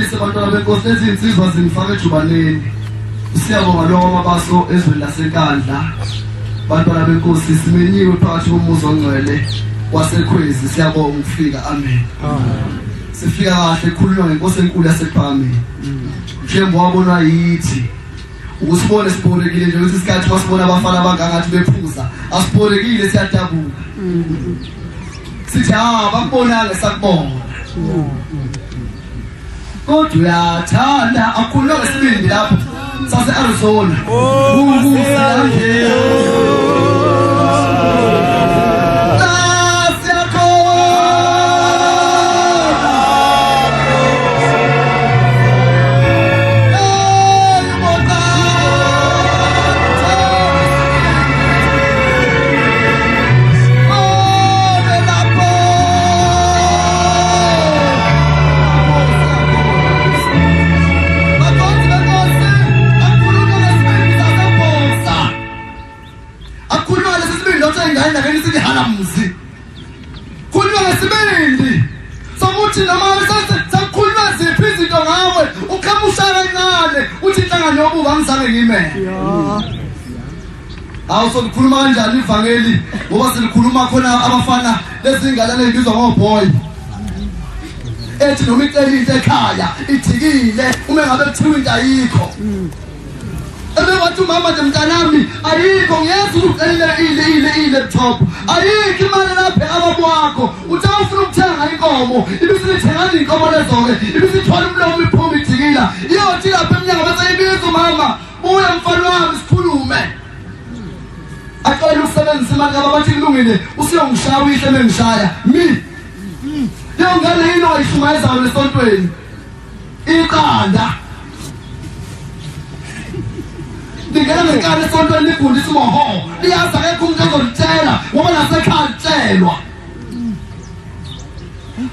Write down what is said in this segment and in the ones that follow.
ngixolise bantwana benkosi lezi insizwa zingifaka ejubaneni. Siyabonga lowo mabaso ezweni laseNkandla. Bantwana benkosi simenyiwe phakathi komuzi ongcwele waseKhwezi siyabonga ukufika amen. Amen. Sifika kahle khulunywa ngenkosi enkulu yasePhakameni. Njengoba wabonwa yithi ukusibona siborekile nje ukuthi isikhathi masibona abafana abangangathi bephuza asiborekile siyadabuka. Sithi ah bakubonanga sakubona. Kodwa uyathanda akhuluma ngesibindi lapho sase Arizona. Akhuluma lesi sibindi lothe ingane nakeni sithi halamzi. Khuluma ngesibindi sokuthi noma sekukhulunywa ziphi izinto ngawe uqhamusha kancane uthi inhlangano yobubi angizange ngiyimele. Hawu solikhuluma kanjani ivangeli ngoba silikhuluma khona abafana lezingane ezibizwa ngoboy. Ethi noma icela into ekhaya ijikile uma ngabe kuthiwa into ayikho. Ebewathi umama nje mntanami ayikho ngiyeza ucelile ile ile i-laptop ayikho imali lapha ababo wakho uthe ufuna ukuthenga inkomo ibisilithengani inkomo lezo-ke ibisithwala umlomo iphuma ijikila iyothi lapha emnyango bese ibiza umama buya mfana wami sikhulume acela ukusebenzisa imali kababa bathi kulungile usuyongishaya uyihle mengishaya mi leyo ngane yini oyishumayezayo esontweni iqanda lingena ngenkani esontweni ligundisa umoho liyazi akekho umuntu ozolitshela ngoba nasekhaya litshelwa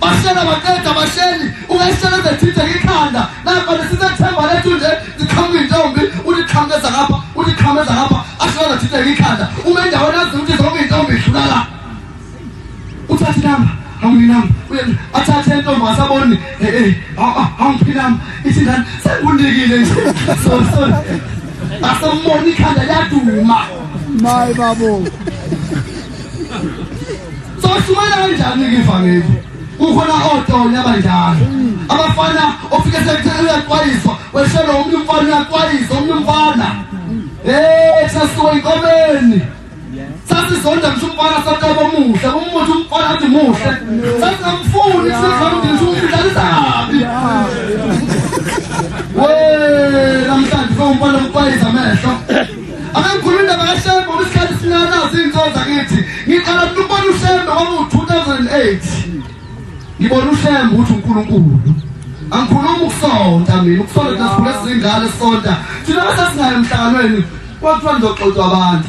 bashela baqeda basheli ungeshela ezethithe ikhanda nakho lesisethemba lethu nje ziqhamuka intombi uliqhamukeza ngapha uliqhameza ngapha ashela zethithe ikhanda uma endaweni azi ukuthi zonke intombi idlula la uthathe inamba awunginamba athathe intombi asaboni eh eh awungiphi inamba ithi ngani sengikunikile nje sorry sorry asamboni ikhanda liyaduma my babo Soshumayela kanjani ke ivangeli? Kukhona otonya abanjalo. Abafana ofike sekuthela uyaxwayiswa, weshelwa omunye umfana uyaxwayiswa omunye umfana. Eh, sasuka inkomeni. Sasizonda ngisho umfana saqaba omuhle, umuthi umfana athi muhle. Sasingamfuni sihambe ngisho umdlalisa kabi. We, namhlanje umfana umxwayisa amehlo. Ake ngikhulume indaba kaShembe ngoba isikhathi sinanazi iy'nsuku zakithi. Ngiqala mina ukubona uShembe kwaku-2008. Ngibona uShembe ukuthi uNkulunkulu. Angikhulumi ukusonta mina, ukusonta thina sikhule sizingane sisonta. Thina bese singayo emhlanganweni kwakuthiwa nizoxoxwa abantu.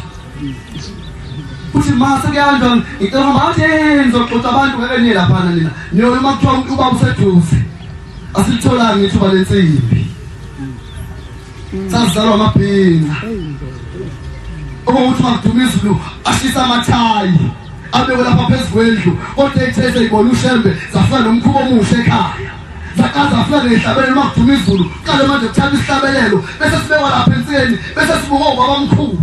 Uthi ma sekuyanjwa ngicela mama athi nizoxoxa abantu ngeke niye laphana nina. Niyona uma kuthiwa ubaba useduze. Asilitholanga ithuba lensimbi. Sazalwa amabhinca. Okuthi makuduma izulu ashisa amathayi abekwe lapha phezu kwendlu kodwa ethe seyibona uShembe zafika nomkhuba omuhle ekhaya. Zaqala zafika nezihlabelelo uma kuduma izulu qale manje kuthatha isihlabelelo bese sibekwa lapha ensikeni bese sibuka ubaba omkhulu.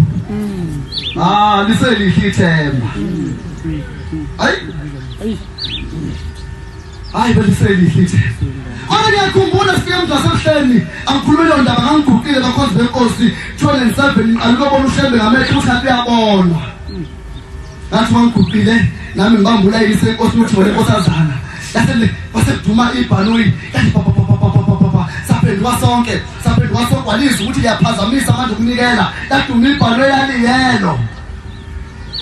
Ah liselihle ithemba. Hayi. Hayi beliselihle ithemba. Kodwa ngiyakhumbula sifike emzasebuhleni angikhulume leyo ndaba ngangiguqile bakhozi benkosi 2007 ngiqala ukubona uShembe ngamehlo ukuthi kanti uyabonwa. Ngathi wangiguqile nami ngibambula yise inkosi ukuthi wena inkosazana. Yase kwasekuduma ibhanoyi yathi pa pa pa pa pa pa pa pa saphenduka sonke saphenduka sonke walizwa ukuthi liyaphazamisa manje ukunikela laduma ibhanoyi yaliyelo.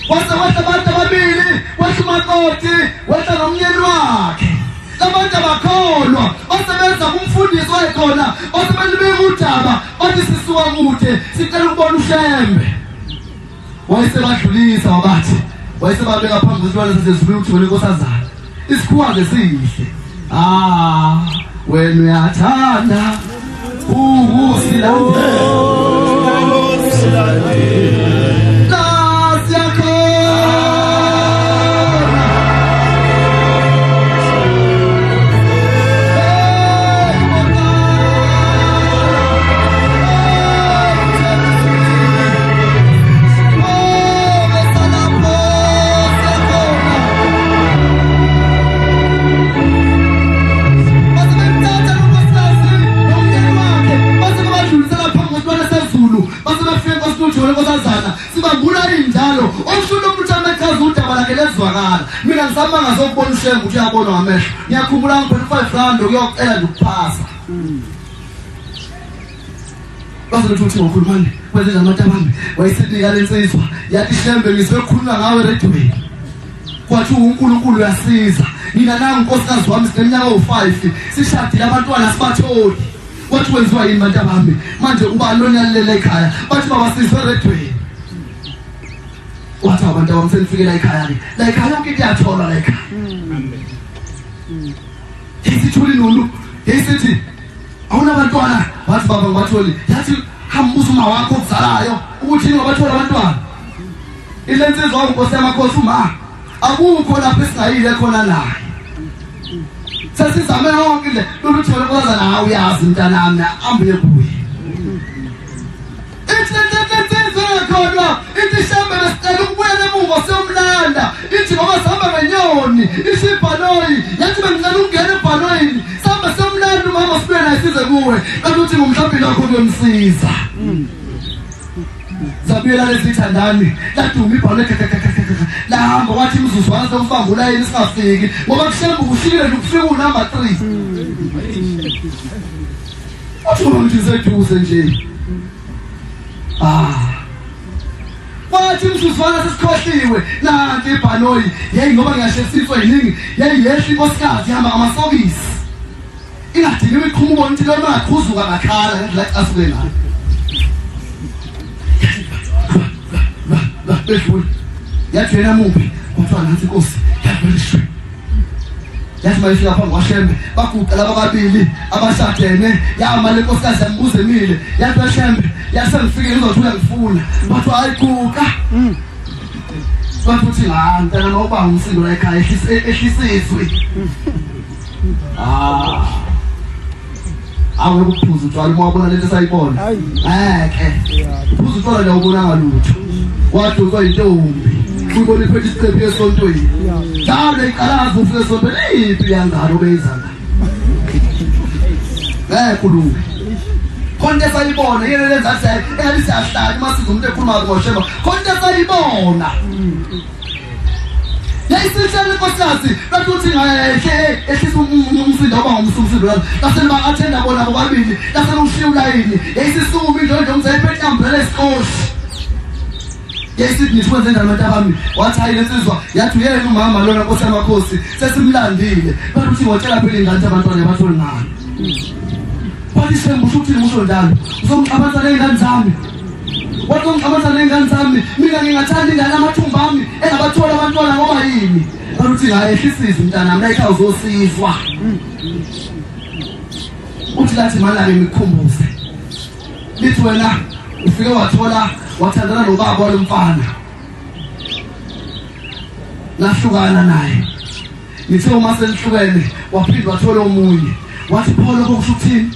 Kwase kwehla abantu ababili, kwehla umakoti, wehla nomnyeni wakhe. Labantu abakholwa basebenza kumfundisi wayekhona, base belibika udaba, bathi sisuka kude, sicela ukubona uShembe. Wayesebadlulisa wabathi, wayesebabeka phambi kwesilwane sasezulwini ukuthi wena inkosazana. Isikhuwa-ke sihle. Ah, wena uyathanda ukusilandela. Angisamanga sokubona uShembe ukuthi uyabonwa ngamehlo. Ngiyakhumbula ngiphethe u-5 rand ukuyocela nje ukuphasa. Bazothi uthi ngokhulumani kwenze njani abantu abami wayisinika le nsizwa yathi Shembe ngizwe kukhulunywa ngawe eredweni kwathi uNkulunkulu uyasiza mina nangu unkosikazi wami sineminyaka ewu-5 sishadile abantwana sibatholi wathi kwenziwa yini bantu abami manje ubani lonyalele ekhaya bathi baba sizwe eredweni wathi abantu abami senifike la ekhaya-ke la ekhaya yonke into iyatholwa la ekhaya yayisithuli nunu yayisithi awunabantwana wathi baba ngibatholi yathi hamba ubuza uma wakho okuzalayo ukuthi yini wabathola abantwana ile nsizwa unkosi yamakhosi uma akukho lapho esingayile khona naye sesizame yonke le lolu thole nkosazana hawu uyazi mntanami ambuye kuye ithi lensizwa engakholwa ithi shembe besicela ukubuyela emuva siyomlanda ithi ngoba sihamba ngenyoni isho ibhanoyi yathi bengicela ukungena ebhanoyini sihamba siyomlanda umama sibuye naye size kuwe kanti uthi ngomhlawumbe lokho kuyomsiza zabuyela lezi thandani laduma ibhanoyi lahamba kwathi imizuzwana sokubamba ulayini singafiki ngoba kushembe kushile nje ukufika unumber 3 Wathi ngoba ngithi ngiseduze nje. Ah. Wathi mzuzwana sesikhohliwe nanti ibhanoyi yeyi ngoba ngiyashesiswa yiningi yeyi yehla inkosikazi ihamba ngamasokisi ingadiniwe iqhuma ubona ukuthi lona aqhuzuka ngakhala ngendlela ecasuke ngayo bedlula yathi yena muphi kwathiwa nansi inkosi yavela ishwe yathi uma ifika phambi kwashembe baguqa laba ababili abashadene yama le nkosikazi yambuza emile yathi weshembe yasengifikile ngizothi uyangifuna bathi hayi guqa bathi uthi ha mntana mawubanga umsindo la ekhaya ehlisa izwi ah aweke ukuphuza utshwala uma wabona lento esayibona ngeke uphuza utshwala nje awubonanga lutho wadukwa intombi uyibona iphethe isiqephu esontweni njalo iqalaza ufike esontweni iphi yangalo beyiza ngeke ulunge khona into esayibona yena lenza engathi siyahlala uma siza umuntu ekhuluma ngoshema khona into esayibona yayisihlele inkosikazi bathi uthi ngayehle ehlisa umsindo oba ngumsindo lalo lasele ba-athenda bona bobabili lasele ushiya ulayini yayisisukuma indlondlo umzayiphethe umbrella esikoshi yayisithi ngisho kwenze njani abantu abami wathi hayi lensizwa yathi uyena umama lona nkosi yamakhosi sesimlandile bathi uthi ngotshela phela ingane abantwana bathole ngani wathi shembe usho ukuthini usho njalo uzomxabanisa ney'ngane zami wathi uzomxabanisa ney'ngane zami mina ngingathanda ingane amathumba ami engabathola abantwana ngoba yini bathi uthi ngayehlisizwe mntanami layikha uzosizwa uthi lathi mana-ke ngikukhumbuze lithi wena ufike wathola wathandana nobaba walo mfana nahlukana naye ngithe uma selihlukene waphinde wathola omunye wathi pho lokho kusho ukuthini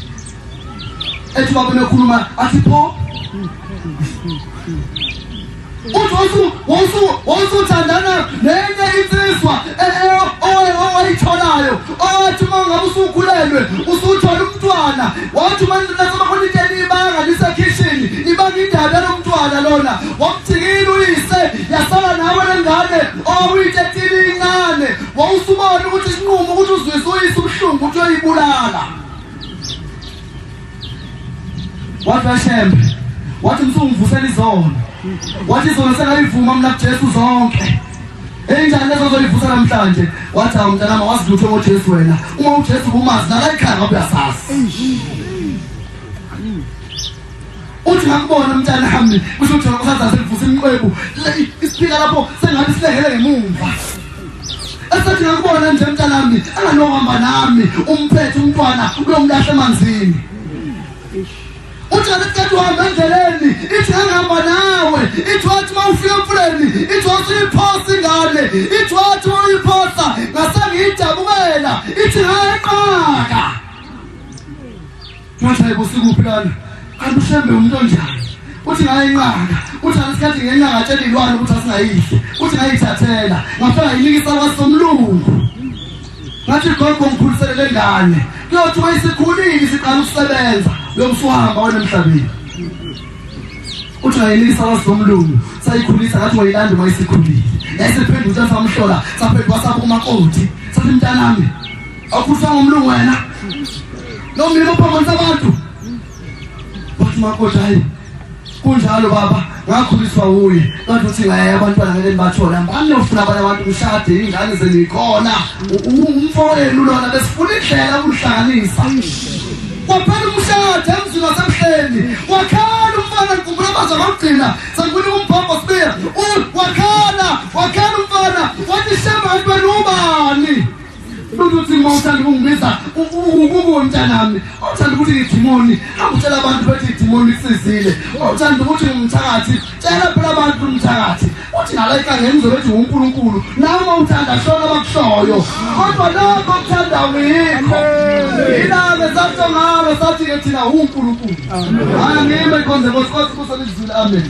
ethi baba bekhuluma athi pho uthi wawusuthandana nenye insizwa e, e, owayitholayo owathi uma ngabe usukhulelwe usuthola umntwana wathi uma nasebakhona into eniyibanga lisekhishini ibanga indaba yalo mntwana lona wamjikile uyise yasala nawe lengane owawuyitetile incane wawusubona ukuthi isinqumo ukuthi uzwise uyise ubuhlungu ukuthi uyoyibulala wathi washembe wathi msungivusela izono wathi izono sengayivuma mina kuJesu zonke enjani lezo zoyivusa namhlanje wathi awu mntanami wazi lutho ngoJesu wena uma uJesu ubumazi nala ekhaya ngabe uyasazi uthi ngakubona mntanami kusho ukuthi usaza selivusa imiqwebu isiphika lapho sengathi silengele ngemumva esethi ngakubona nje mntanami anganohamba nami umphethe umntwana uyomlahla emanzini uthi ngesikhathi uhamba endleleni ithi ngangihamba nawe ithi wathi uma ufika emfuleni ithi wathi uyiphosa ingane ithi wathi uma uyiphosa ngase ngiyidabukela ithi ngayeqaka wathi hayi kusikuphi lana kanti ushembe umuntu onjani uthi ngayinqaka uthi ngesikhathi ngenqaka atshela ilwane ukuthi asingayidli uthi ngayithathela ngafika ngayinika isakwazi somlungu ngathi gogo ngikhulisele le ngane kuyothi uma isikhulile isiqala ukusebenza uyobusuhamba wena emhlabeni uthi ngayinika isakwazi somlungu sayikhulisa ngathi wayilanda uma isikhulile Yayisiphenduka samhlola, saphenduka sabuka umakoti. Sathi mntanami, awukhuliswa ngomlungu wena. Lo mlimo uphambanisa abantu. Wathi umakoti hayi kunjalo baba ngakhuliswa wuye kanti uthi ngaye abantwana ngeke nibathole hambani niyofuna abanye abantu nishade iy'ngane zenikhona umfowenu lona besifuna indlela ukuhlanganisa kwaphela umshado emzini wasemhleni wakhala umfana ngikhumbula amazwi abagcina sangifuna umbhobho sibiya wakhala wakhala umfana wathi shemba kanti wena ubani Lutho uthi uma uthanda ukungibiza ukubo mntanami, uthanda ukuthi ngidimoni, angitshela abantu bethi idimoni likusizile. Uthanda ukuthi ngumthakathi, tshela phela abantu umthakathi. Uthi ngala ikangeni ngizobethi uNkulunkulu. Nawe uma uthanda shona abakushoyo. Kodwa lokho okuthanda uyikho. Yilake satsho ngalo sathi ke thina uNkulunkulu. Hayi ngime ikhonze Nkosi Nkosi kusolizulu amen.